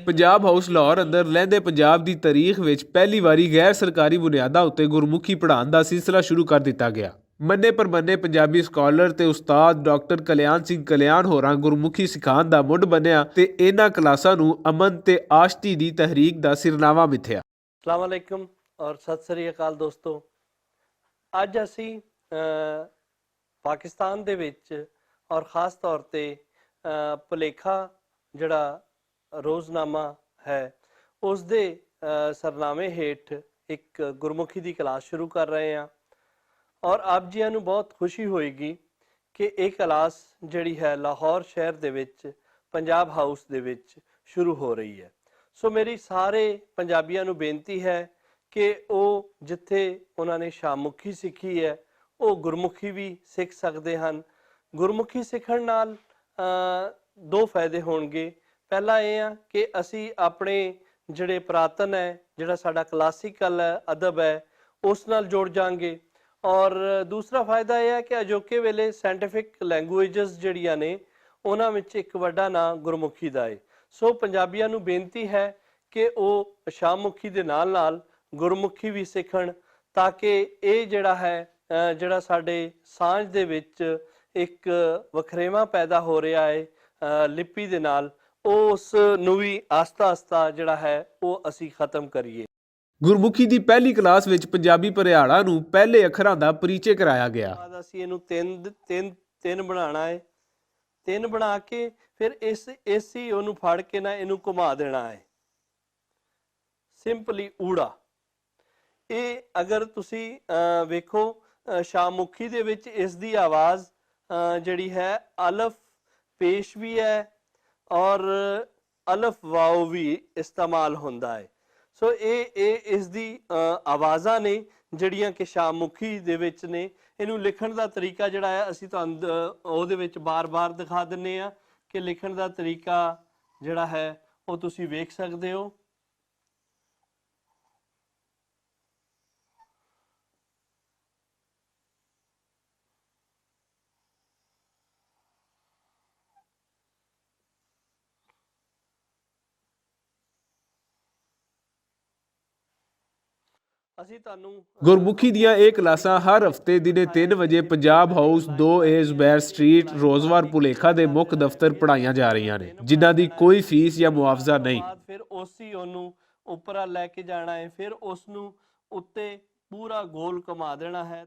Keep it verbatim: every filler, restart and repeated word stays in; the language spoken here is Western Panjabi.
پنجاب ہاؤس لاہور اندر لہندے پنجاب دی تاریخ وچ پہلی واری غیر سرکاری بنیاداں اتے گرمکھی پڑھان دا سلسلہ شروع کر دتا گیا۔ منے پر منے پنجابی سکالر تے استاد ڈاکٹر کلیان سنگھ کلیان ہوراں گرمکھی سکھان دا مڈ بنیا تے انہاں کلاساں نوں امن تے آشتی دی تحریک دا سرنامہ متھیا۔ السلام علیکم اور ست سری اکال دوستو۔ اج اسی پاکستان دے وچ اور خاص طور تے پلیکھا جڑا روزنامہ ہے، اس دے سرنامے ہیٹھ ایک گرمکھی دی کلاس شروع کر رہے ہاں۔ اور آپ جیاں نوں بہت خوشی ہوئے گی کہ ایک کلاس جڑی ہے لاہور شہر دے وچ پنجاب ہاؤس دے وچ شروع ہو رہی ہے۔ سو میری سارے پنجابیاں نوں بینتی ہے کہ او جتھے انہاں نے شامکھی سکھی ہے، او گرمکھی وی سکھ سکدے ہن۔ گرمکھی سکھن نال دو فائدے ہونگے۔ پہلا ایہہ کہ اسی اپنے جڑے پراتن ہے، جڑا ساڈا کلاسیکل ادب ہے، اس نال جوڑ جانگے۔ اور دوسرا فائدہ ایہہ کہ اجوکے ویلے سائنٹیفک لینگویجز جڑیاں نے، انہاں وچ اک وڈا ناں گرمکھی دا ہے۔ سو پنجابیاں نوں بینتی ہے کہ او شامکھی دے نال نال گرمکھی وی سکھن، تاکہ ایہہ جڑا ہے جڑا ساڈے سانج دے وچ اک وکھریواں پیدا ہو رہیا ہے لپی دے نال، او اس نوں وی آستہ آستہ جڑا ہے او اسی ختم کریے۔ گرمکھی دی پہلی کلاس وچ پنجابی پریاڑاں نوں پہلے اکھراں دا پریچے کرایا گیا۔ بعد اسی اینوں تین تین تین بنانا ہے۔ تین بنا کے فیر اس اس ہی اونوں پھڑ کے نہ اینوں گھما دینا ہے۔ سمپلی اوڑا۔ اے اگر تسی ویکھو، شاہ مکھی دے وچ اس دی آواز جڑی ہے الف پیش وی ہے، اور الف واو وی استعمال ہوندا ہے۔ سو اے اے اس دی آوازاں نے جڑیاں کہ شاہ مکھی دے وچ نے۔ اینوں لکھن دا طریقہ جڑا ہے اسی تہانوں او دے وچ بار بار دکھا دنے آں کہ لکھن دا طریقہ جڑا ہے او تسی ویکھ سکدے ہو۔ گرمکھی دیاں ایہہ کلاساں ہر ہفتے دنے تین وجے پنجاب ہاؤس دو اے زبیر سٹریٹ روزوار پولیکھا دے مکھ دفتر پڑھائیاں جا رہیاں نیں، جنہاں دی کوئی فیس یا معاوضہ نہیں۔ فیر اس ہی انہوں اپرا لے کے جانا ہے، فیر اس نوں اتے پورا گول کما دینا ہے۔